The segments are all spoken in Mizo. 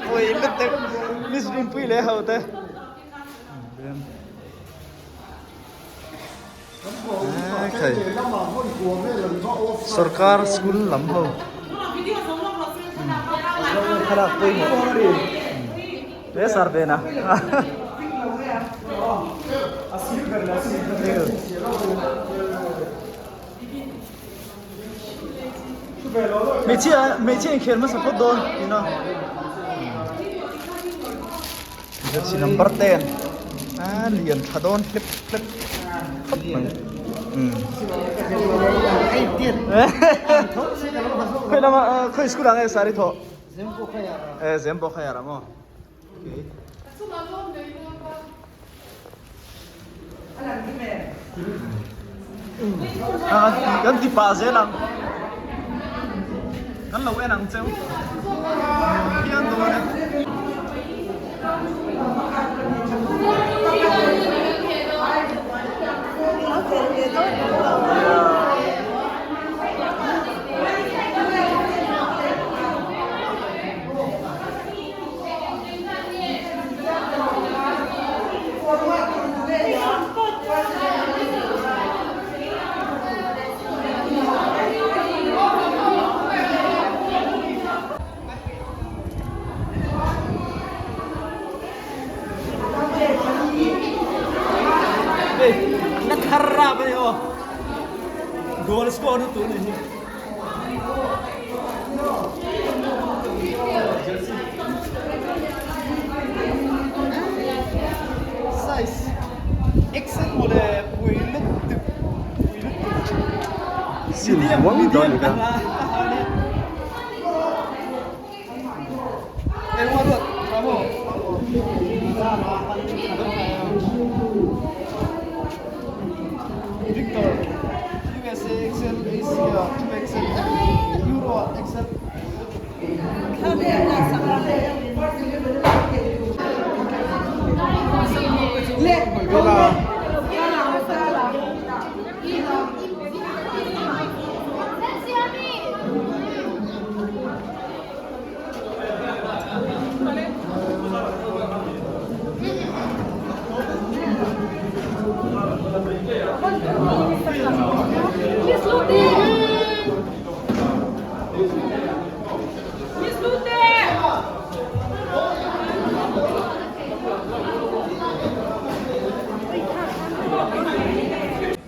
Pui lutuk Miss Rinpui leh ho te. Sorkar school lam ho thlalak pawimawh hle sar ven a. Hmeichhia hmeichhia inkhel hmasa phawt dawn tihna. Jersey number 10 a lian tha dawn hlep hlep khawp mai. Khoi lama khoi school ah nge sari thawh? Eh Zembawk Higher ah maw? Okay. Kan ti pah zel ang. Kan lo en ang cheu. Khian dawn e. Hey, na thar ra ba ni aw. Goal score na tu ni hi. Size XL mawle pui lutuk pui lutuk Sin huang dawn ni ka. Victor USA XL Asia 2XL Euro XL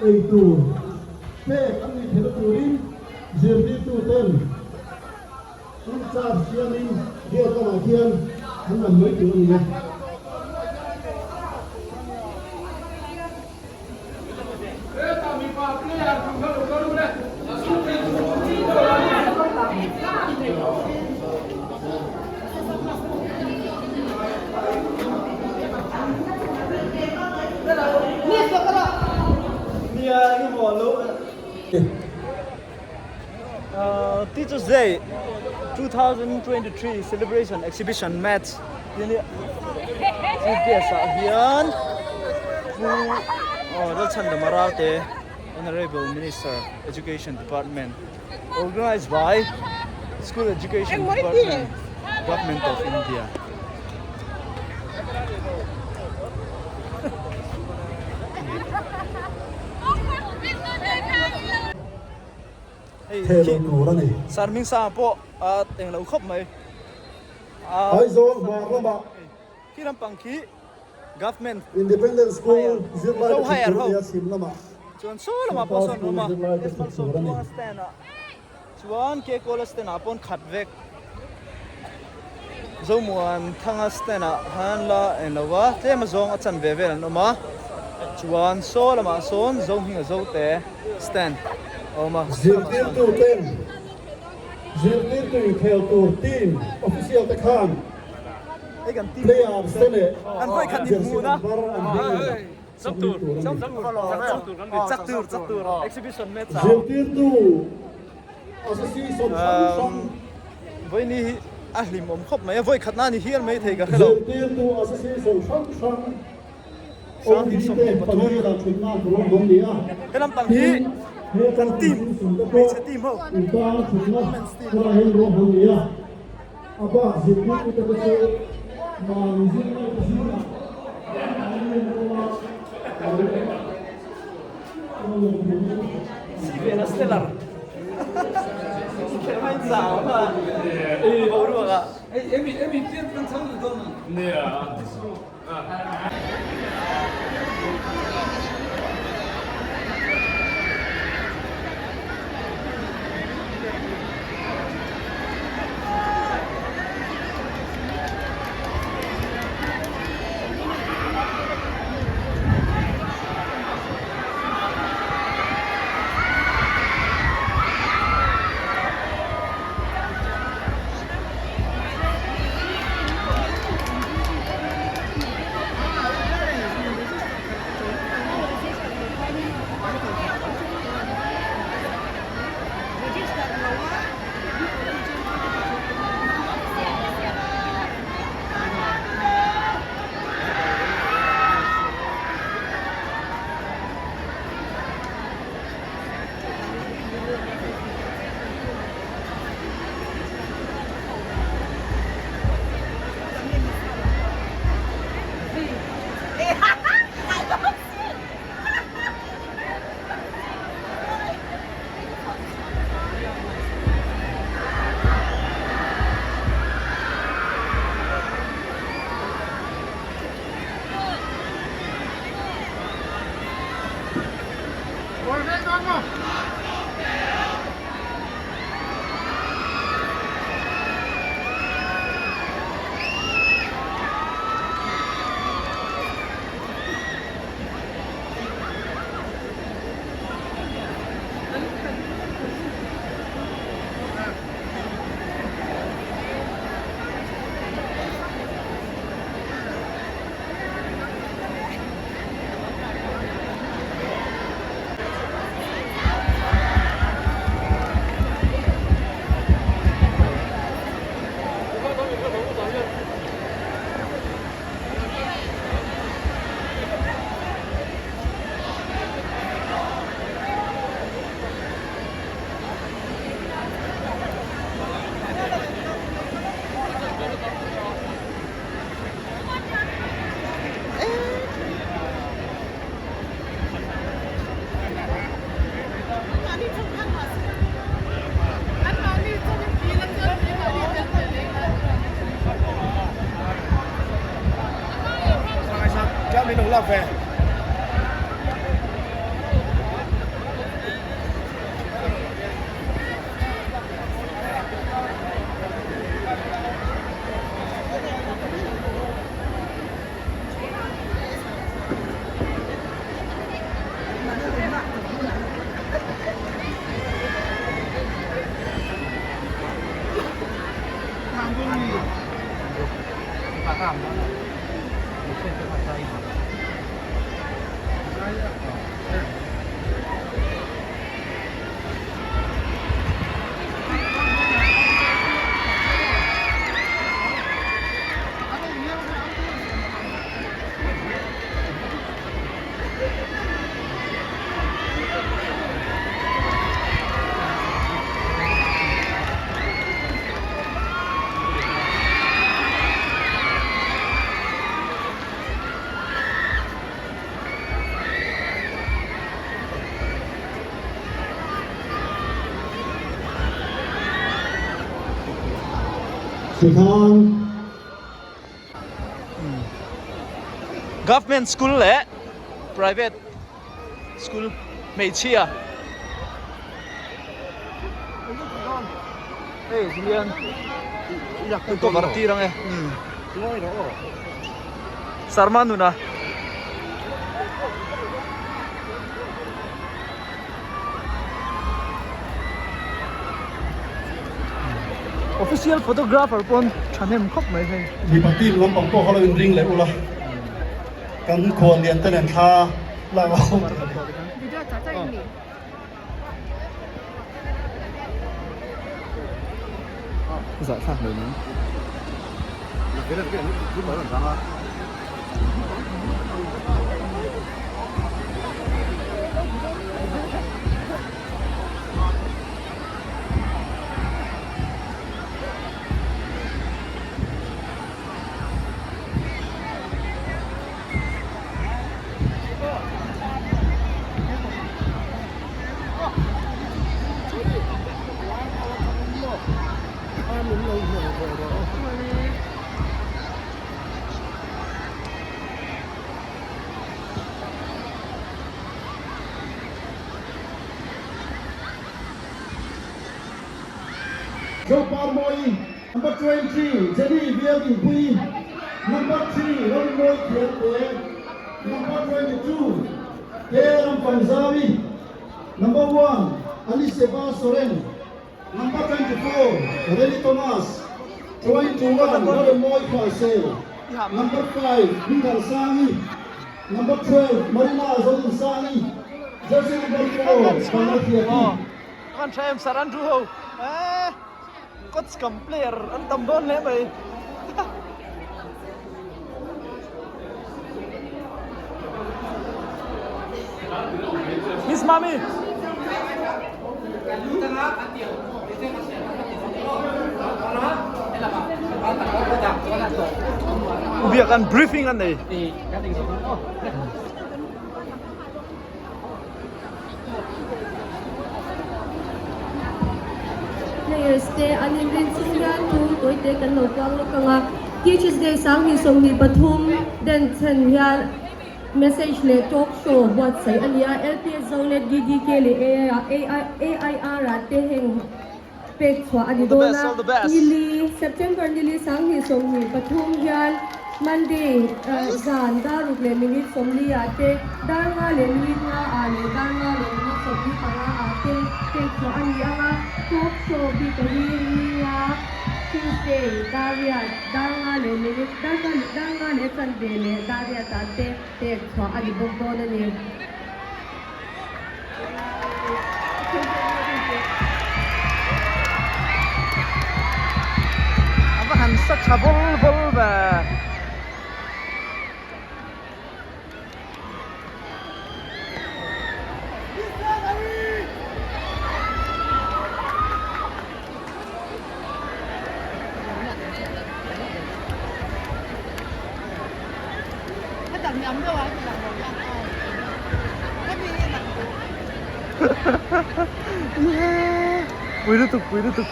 Ei tur pek an nih theihna turin zirtirtuten In charge siamin biak lamah khian an lam mai tur a ni e. Nia engemaw lo. Teachers Day 2023 celebration exhibition match tih ania GPS ah hian Pu Lalchhandama Ralte Honorable Minister Education Department organized by School Education Department Government of India. Thelo tur a ni. Sar hming sang pawh a eng lo khawp mai. Aizawl hmar lamah. Khi lampang khi government Independence School zirlai te thut tur a ni a chhim lamah. Chuan saw lamah pawh sawn awm a Malsawmtluanga stand ah chuan Kekawla stand ah pawn khat vek. Zomuan thanga stand ah han la eng lo va tlem a zawng a chan ve vel an awm a chuan saw lamah sawn Zohminga Zote stand a awm a. Zirtirtu ten zirtirtu inkhel tur team official te khan players te leh jersey number an hming submit tur a ni. Zirtirtu Association hrang hrang. Vawiini hi a hlim awm khawp mai a, vawi khatna a ni hial mai thei ka hre lo. Zirtirtu Association hrang hrang OD te pahnih thutna tur an awm ni a. He lampang hi. Kan team hmeichhe team ho women's team Sivena Stellar Inkhel mai zau a boruak ah. Government school leh private school hmeichhia hei hian cover tir ang e Sarma nuna. Official photographer pawn thahnem khawp mai hei. Mipa team lampang pawh kha lo in ring leh ula kan khuan lian te nen thla lak a awm ta ani. Zahthlak hle mai. Zoparmawi Number 20 Jenny Bialdingpuii, Number 3 Rammawi Thiante, Number 22 K Rampanzawi, Number 1 Aliseba Soren, Number 24 Reli Thomas, 21 Rammawi Khualsel, Number 5 Hmingthansangi, Number 12 Marina Zorinsangi, Jersey Number 4 Vanlalthiaki. Kan tha em Sir Andrew ho eh coach kam player an tam dawn hle mai. Miss Mami. Biak an briefing an nei. Players te an inrin chung hian thu tawite kan lo puang lawk ang a, Teachers Day 20 23 den chhen hian message leh talk show buatsaih a ni a, LPS Zonet, DDK leh AIR ah te heng pek chhuah a ni dawn a, nili September nili 2023 hian Monday zan dar ruk leh minute 40 ah te, dar nga leh minute nga ah leh dar nga leh minute 45 ah te pek chhuah a ni ang a, talk show bik a hi ni nga Tuesday dar riat dar nga leh minute dar dar nga leh chanve leh dar riat ah te pek chhuah a ni bawk dawn a ni. A va han sa tha vawl vawl ve. Pui lutuk pui lutuk.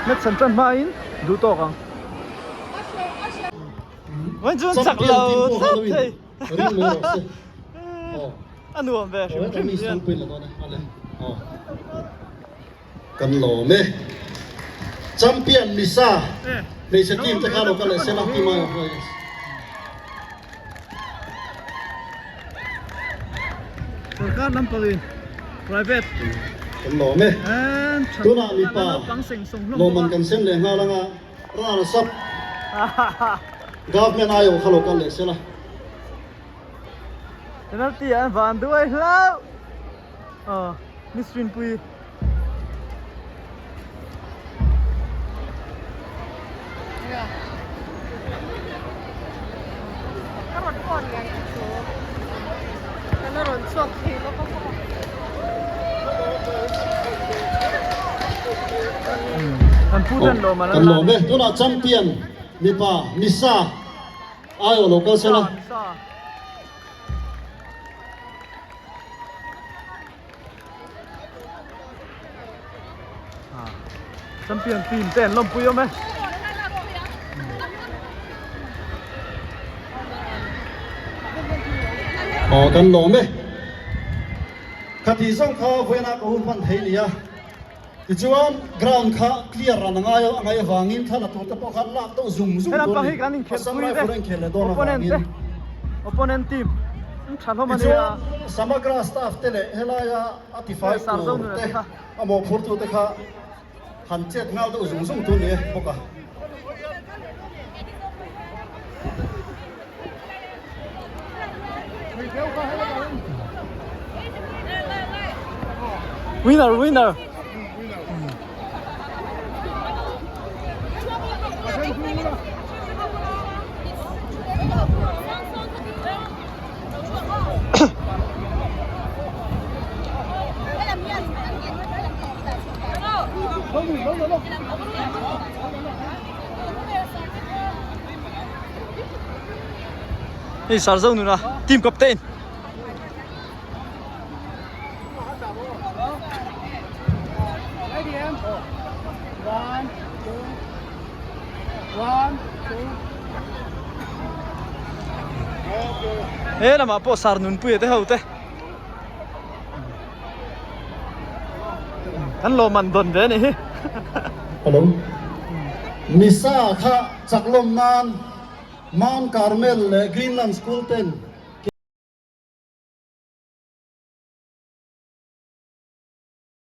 Match an tan hmain duh tawk ang. Vawiin chu an chak lo tlat thei. A nuam ve hrim hrim hian. Kan lawm e. Champion Misa hmeichhe team te kha lo kal leh sela team ai awm yes. Sorkar lampangin private Kan lawm e. Tunah mipa lawmman kan sem leh nghal anga Rana sap Government ai awm kha lo kal leh sela. Penalty an van duai hlauh. Aw Miss Rinpui. Ka rawn phone ngai ka chu ka la rawn chhuak thei lo bawk a. Kan pu ten lawm a Kan lawm e tunah champion mipa Misa aiawh lo kal sela. Champion team te an lawmpui awm e. Aw kan lawm e. Khati zawng kha vawiina ka hun hman thei nia. Tichuan ground kha clear ran a ngai a ngai avangin thla la tur te pawh kha lak deuh zung zung tur a ni. Assam Rifle a inkhel leh dawn avangin. Opponent team an tha hlawm a nia. Tichuan Samagra staff te leh helaia a tifai tur te a mawhphurtu te kha han chet nghal deuh zung zung tur a ni e bawk a. Winner, winner. Hei Sarzo nuna team captain. He lamah pawh sar nunpuia te ho te kan lawmman dawn ve a nih hi. Hello. Nisa kha chaklawm nan Mount Carmel leh Greenland School ten.